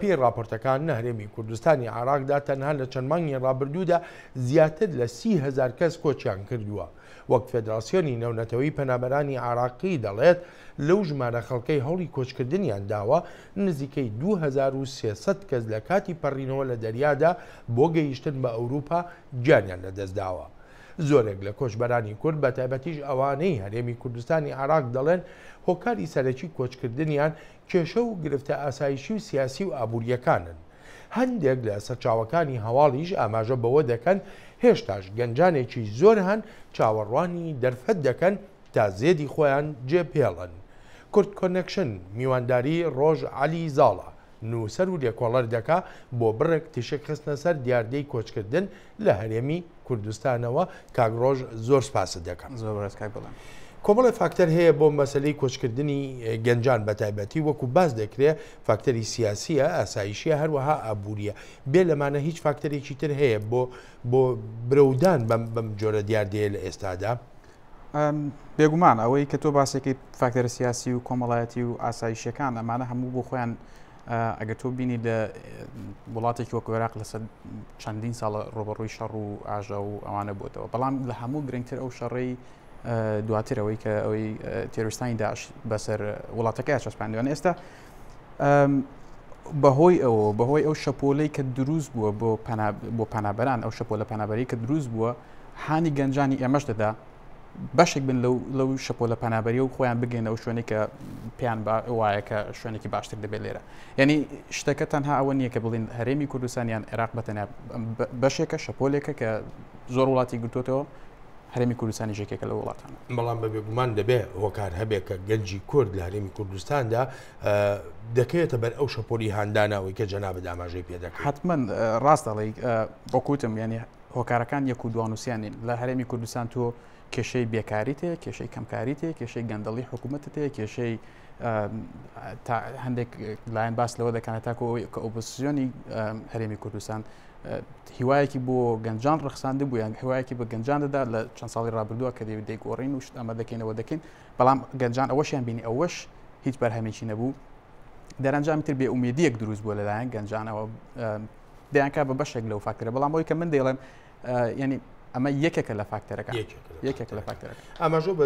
بەپێی ڕاپۆرتەکان لە هەرێمی کوردستانی عێراقدا تەنها لە چەند مانگی ڕابردوودا زیاتر لە 30,000 کەس کۆچیان کردووە. وەک فێدراسیۆنی نێونەتەوەیی پەنابەرانی عێراقی دەڵێت، لەو ژمارە خەڵکەی هەوڵی کۆچکردنیان داوە، نزیکەی 2300 کەس لە کاتی پەڕینەوە لە دەریادا بۆ گەیشتن بە ئەوروپا گیانیان لەدەستداوە. زۆرێک لە کۆچبەرانی کورد بەتایبەتیش ئەوانەی هەرێمی کوردستانی عێراق دەڵێن هۆکاری سەرەکی کۆچکردنیان کێشە و گرفتە ئاسایشی و سیاسی و ئابوورییەکانن. هەندێک لە سەرچاوەکانی هەواڵیش ئاماژە بەوە دەکەن هێشتاش گەنجانێکی زۆر هەن چاوەڕوانی دەرفەت دەکەن تا زێدی خۆیان جێبهێڵن. کوردکۆنێکشن میوانداری ڕۆژ عەلی زاڵە، نووسەر و لێکۆڵەر دەکا بۆ بڕێک تیشک خستنە سەر دیاردەی کۆچکردن لە هەرێمی کوردستانەوە. کاک ڕۆژ زۆر سپاست دەکەم. زۆر بەڕێز کاک بەڵێن. کۆمەڵێ فاکتەر هەیە بۆ مەسەلەی کۆچکردنی گەنجان بەتایبەتی وەکو باس دەکرێ فاکتەری سیاسیە، ئاسایشیە، هەروەها ئابووریە. بێ لەمانە هیچ فاکتەرێکی تر هەیە بۆ بۆ برەودان بەم بەم جۆرە دیاردەیە لە ئێستادا؟ بێگومان ئەوەی کە تۆ باسێکی فاکتەرە سیاسی و کۆمەڵایەتی و ئاسایشەکان ئەمانە هەموو بۆ خۆیان ئەگەر تۆ بینی لە وڵاتێکی وەکو عێراق لەسەر چەندین ساڵە ڕۆبەڕووی شەڕ و ئاژە و ئەوانە بووتەوە بەڵام لە هەموو گرنگتر ئەو شەڕەی دواتر ئەوەی کە ئەوەی تێرۆریستانی داعش بەسەر وڵاتەکەی چەسپاندویان ئێستا بەهۆی ئەوە بەهۆی ئەو شەپۆلەی کە دروست بووە بۆ بۆ پەنابەران ئەو شەپۆلە پەنابەری کە دروست بووە هانی گەنجانی ئێمەش دەدا بەشێک بن لەو لەو شەپۆلە پەنابەری و خۆیان بگەینە ئەو شوێنێک کە پێیان وایە کە شوێنێکی باشتر دەبێت لێرە یعنی شتەکە تەنها ئەوە نییە کە بڵین هەرێمی کوردستان یان عێراق بەتەنیا بەشێکە شەپۆلێکە کە زۆر وڵاتی گرتوتەوە هەرێمی کوردستانیش یەکێکە لەو وڵاتانە. بەڵام بە بێگومان دەبێ هۆکار هەبێ کە گەنجی کورد لە هەرێمی کوردستاندا دەکەوێتە بەر ئەو شەپۆلی هاندانەوەی کە جەنابت ئاماژەی پێ دەکەی. حەتمەن ڕاست دەڵێی وەک وتم یانی هۆکارەکان یەک و دوان و سیان نین. لە هەرێمی کوردستان تۆ کێشەی بێکاریت هەیە، کێشەی کەمکاریت هەیە، کێشەی گەندەڵی حکوومەتت هەیە، کێشەی تا هەندێک لایەن باس لەوە دەکەن تاکو ئەوەی کە ئۆپۆزیسیۆنی هەرێمی کوردستان هیوایەکی بۆ گەنجان ڕەخساند بوو یان هیوایەکی بە گەنجان دەدا لە چەند ساڵی ڕابردووە کە دەیوت دەیگۆڕین و شت ئەمە دەکەینەوە دەکەین بەڵام گەنجان ئەوەشیان بینی ئەوەش هیچ بەرهەمێکی نەبوو دەرەنجامی تر بێئومێدیەک دروست بووە لەلایەن گەنجانەوە دەیانکا بە بەشێک لەو فاکتەرە بەڵام ئەوی کە من دەیڵێم ینی ئەمە یەکێکە لە فاکتەرەکە یەکێک لە فاکتەرەکە ئاماژە بە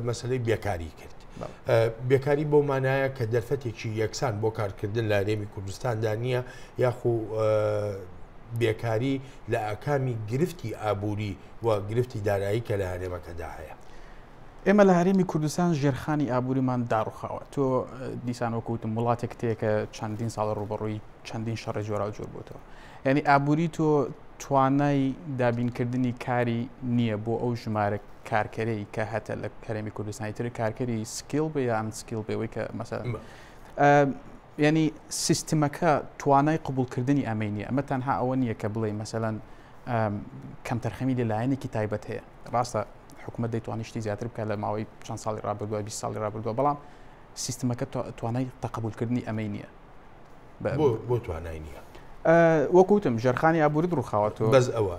مەسلەی بێکاری کرد بێکاری بۆ مانایە کە دەرفەتێکی یەکسان بۆ کارکردن لە هەرێمی کوردستاندا نییە یاخو بێکاری لە ئاکامی گرفتی ئابووری و گرفتی دارایی کە لە هەرێمەکەدا هەیە. ئێمە لە هەرێمی کوردستان ژێرخانی ئابووریمان داڕوخاوە تۆ دیسان وەکوتم وڵاتێک تێکە چەندین ساڵە ڕوبەڕووی چەندین شەڕی جۆراوجۆر بووتەوە یعنی ئابووری تۆ توانای دابینکردنی کاری نییە بۆ ئەو ژمارە کارکەرەی کە هەتە لە هەرێمی کوردستانی تر کارکەری skill بێ یا unskill بێ کە مەسەلەن ینی سیستمەکە توانای قبولکردنی ئەمەی نیە ئەمە تەنها ئەوە نییە کە بڵێ مەسەلەن کەمتەرخەمی لە لایەنێکی تایبەت هەیە ڕاستە حکوومەت دەیتوانی شتی زیاتر بکات لە ماوەی چەند ساڵی ڕابردووە 20 ساڵی ڕابردووە بەڵام سیستمەکە توانای تەقبولکردنی ئەمەی نییە بۆ توانای نییە؟ وەکو وتم ژێرخانی ئابووریت ڕووخاوەتەوە بەس ئەوە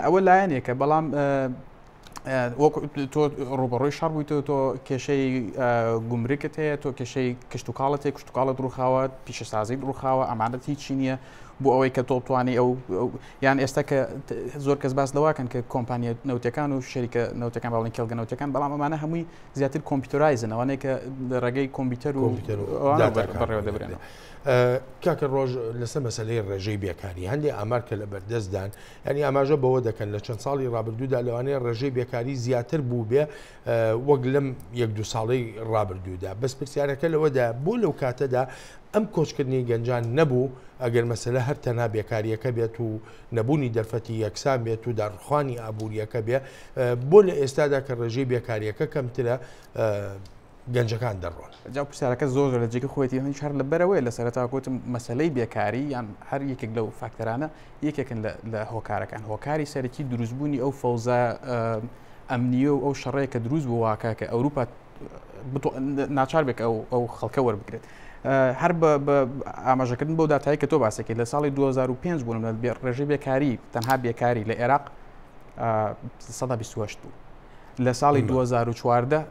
ئەوە لایەنێکە بەڵام تۆ ڕوبەڕۆی شەڕ بوویتەوە تۆ کێشەی گومرکت هەیە تۆ کێشەی کشتتوکاڵت هەیە کشتتوکاڵت ڕووخاوە پیشەسازیت ڕووخاوە ئەمانەت هیچی نییە بۆ ئەوەی کە تۆ بتوانانی ئەو یان ئێستا کە زۆر کەس باس لەواکەن کە کۆمپانیە نەوتەکان و شەریکە نەوتەکان باڵین کێڵگە نەوتەکان بەڵام ئەمانە هەمووی زیاتر computerize ن ئەوانەی کە لە ڕێگەی کۆمپیوتەر و بەڕێوە دەبرێن. کاکە ڕۆژ لەسەر مەسلەی ڕێژەی بێکاری هەندێک ئامار کە لە بەردەستدان ینی ئاماژە بەوە دەکەن لە چەند ساڵی ڕابردوودا لەوانەیە ڕێژەی بێکاری زیاتر بوو بێ وەک لەم یەک دو ساڵەی ڕابردوودا بەس پرسیارەکە لەوەدا بۆ لەو کاتەدا ئەم کۆچکردنی گەنجان نەبوو ئەگەر مەسەلە هەر تەنها بێکارییەکە بێت و نەبوونی دەرفەتی یەکسان بێت و داڕوخانی ئابوورییەکە بێ، بۆ لە ئێستادا کە ڕێژەی بێکارییەکە کەمترە گەنجەکان دەڕۆن؟ جا پرسیارەکە زۆر زۆر لە جێگەی خۆیەتی، منیش هەر لەبەرئەوەیە لە سەرەتا گوتم مەسەلەی بێکاری یان هەر یەکێک لەو فاکتەرانە یەکێکن لە هۆکارەکان، هۆکاری سەرەکی دروستبوونی ئەو فەوزا ئەمنییە و ئەو شەڕەیە کە دروست بوو واکە کە ئەوروپا ناچار بێت ئەو ئەو خەڵکە وەربگرێت هەر بە ئاماژەکردن بۆ داتایی کە تۆ باسەکەی لە ساڵی 2005 بوون ڕێژەی بێکاری تەنها بێکاری لە عێراق 128 بوو لە ساڵی 2014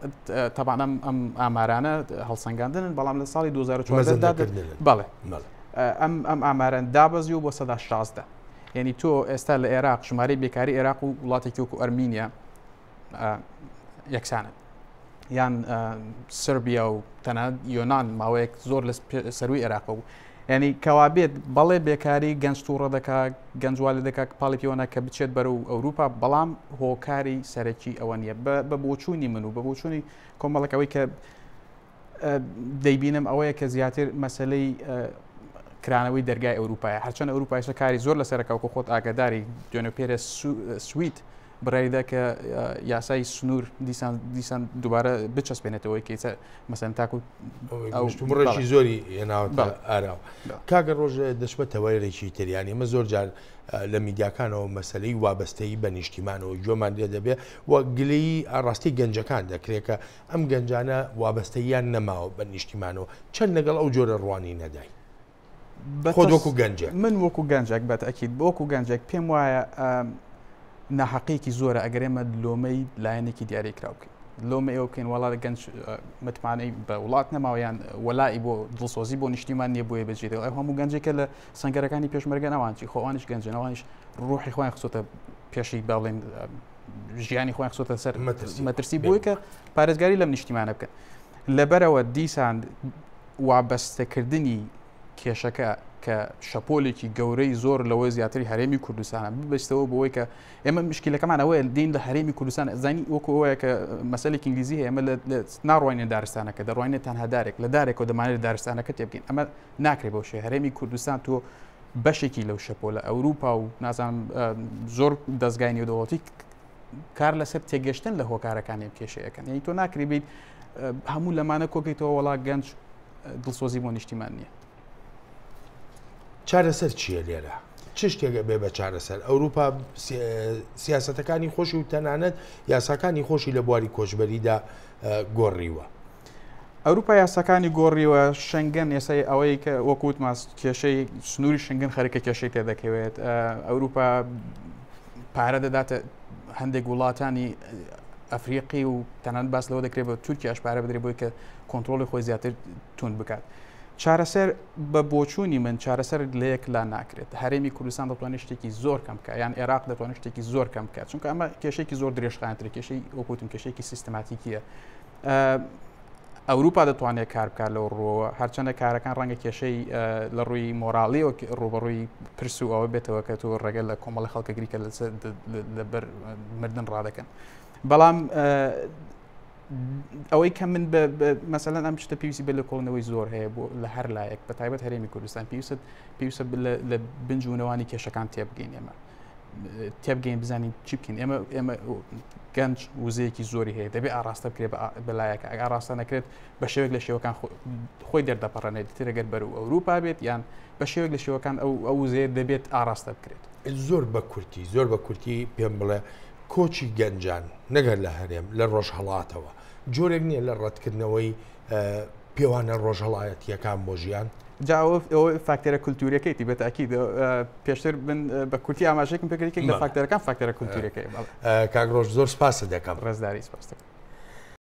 تەبان ئەم ئەم ئامارانە هەڵسەنگاندنن بەڵام لە ساڵی 2014 بەڵێ ئەم ئەم ئامارە دابەزیوە بۆ 16. یعنی تۆ ئێستا لە عێراق ژمارەی بێکاری عێراق و وڵاتێکی وەکو ئەرمینیا یەکسانن یان سربیا و تەنانەت یۆناان ماوەیەک زۆر لە سەروی عێراقە بوو ینی کەوابێت بەڵێ بێکاری گەنج تووڕە دەکا گەنجوا لە دەکات پاڵی پێوەە کە بچێت بەرەو ئەوروپا بەڵام هۆکاری سەرەکی ئەوە نییە بە بۆچوونی من و بە بۆچوونی کۆمەڵک ئەوەی کە دەیبینم ئەوەیە کە زیاتر مەسلەی کرانەوەی دەرگای ئەوروپایە هەرچەند ئەوروپایشە کاری زۆر لەسەر کاوکو خۆت ئاگاداری دوێنێ پێرێ سوید بڕیاریدا کە یاسای سنوور دیسان دیسان دووبارە بچەسپێنێتەوەی کەیسە مەسەن تاکو ئەو مشتومڕێکی زۆری هێناوەتە ئاراوە کاکە ڕۆژ دەچمە تەوەرێکی تریان ئێمە زۆر جار لە میدیاکانەوە مەسلەی وابەستەیی بە نیشتیمانەوە گوێمان لێ دەبێ و گلەیی ئاڕاستەی گەنجەکان دەکرێت کە ئەم گەنجانە وابەستەییان نەماوە بە نیشتیمانەوە چەند لەگەڵ ئەو جۆرە ڕوانینەدای؟ خۆت وەکو گەنجێک. من وەکو گەنجێک بەتەکید وەکو گەنجێک پێم وایە ناحەقیەکی زۆرە ئەگەر ئێمە لۆمەی لایەنێکی دیاریکراو بکەین لۆمە ئێوە بکەین وڵا گەنج متمانەی بە وڵات نەماوە یان وەلائی بۆ دڵسۆزی بۆ نیشتیمان نییە بۆیە بەجێ دێڵێ ئەو هەموو گەنجێکە لە سەنگەرەکانی پێشمەرگە ناوانچی خۆوانیش گەنجنەوانیش ڕۆحی خۆیان خستۆتە پێشی باڵێن ژیانی خۆیان خستۆتە سەر مەترسی بۆی کە پارێزگاری لەم نیشتیمانە بکەن لەبەرەوە دیسان وابەستەکردنی کێشەکە کە شەپۆلێکی گەورەی زۆر لەوە زیاتری هەرێمی کوردستانە ببەستەوە بۆی کە ئێمە مشکلەکەمان ئەوەیە دین لە هەرێمی کوردستان زانی وەکو ئەوەیە کە مەسەلێکی ئینگلیزی هەیە ئێمە ناڕوانینە دارستانەکە دەڕوانینە تەنها دارێک لە دارێکەوە دەمانێت دارستانەکە تێبگەین ئەمە ناکرێت بەو شێوەیە هەرێمی کوردستان تۆ بەشێکی لەو شەپۆلە ئەوروپا و نازانم زۆر دەستگای نێودەوڵەتی کار لەسەر تێگەشتن لە هۆکارەکانی ئەم کێشەیەکەن یعنی تۆ ناکری بیت هەموو لەمانە کۆکەیتەوە وڵا گەنج دڵسۆزی بۆ نیشتیمان نییە. چارەسەر چییە لێرە؟ چ شتێک ئەبێ بە چارەسەر؟ ئەوروپا سیاسەتەکانی خۆشی و تەنانەت یاساکانی خۆشی لە بواری کۆچبەریدا گۆڕیوە. ئەوروپا یاساکانی گۆڕیوە شنگن ئێسای ئەوەی کە وەکوتمان کێشەی سنووری شنگن خەریکە کێشەی تێدەکەوێت ئەوروپا پارە دەداتە هەندێک وڵاتانی ئەفریقی و تەنانەت باس لەوە دەکرێت بە تورکیاش پارە بدرێت بۆی کە کۆنتترۆلی خۆی زیاتر تون بکات. چارەسەر بە بۆچوونی من چارەسەر لە یەک لا ناکرێت هەرێمی کوردستان دەتوانێت شتێکی زۆر کەم بکات یان عێراق دەتوانێت شتێکی زۆر کەم بکات چونکە ئەمە کێشێکی زۆر درێژخایەنترە کێشەی وەکوتم کێشێکی سیستماتیکیە ئەوروپا دەتوانێت کار بکات لەو ڕووەوە هەرچەندە کارەکان ڕەنگە کێشەی لە ڕووی مۆراڵیەوە ڕوبەڕووی پرس و ئەوە بێتەوە کە تۆ ڕێگە لە کۆمەڵی خەڵکەگری کە لەبەر مردن ڕادەکەن بەڵام ئەوەی کە من مەسەلەن ئەم شتە پێویستی بە لێکۆڵینەوەی زۆر هەیە بۆ لە هەر لایەک بە تایبەت هەرێمی کوردستان پێویست پێویستە لە بنجونەوانی کێشەکان تێبگەین ئێمە تێبگەین بزانین چی بکەین ئێمە ئێمە گەنج وزەیەکی زۆری هەیە دەبێ ئاراستە بکرێت بەلایەکە ئەگە ئاراستە نەکرێت بە شێوەیەک لە شێوەکان خۆی دەردەپەڕێنێت ترەگەر بەرەو ئەوروپا بێت یان بە شێوەیەک لە شێوەکان ئەو ئەو وزەیە دەبێت ئاراستە بکرێت. زۆر بە کورتی زۆر بە کورتی پێم بڵێ کۆچی گەنجان نەگەر لە هەرێم لە ڕۆژهەڵاتەوە جۆرێک نییە لە ڕەتکردنەوەی پێوانە ڕۆژهەڵایەتییەکان بۆ ژیان؟ جا ئەوە فاکتەرە کولتووریەکەیتی بە تاکید پێشتر من بە کورتی ئاماژەیەکم پێکرد یەکێک لە فاکتەرەکان فاکتەرە کولتووریەکەی کاک ڕۆژ زۆر سپاست دەکەم. ڕێزداری سپاست دەکەم.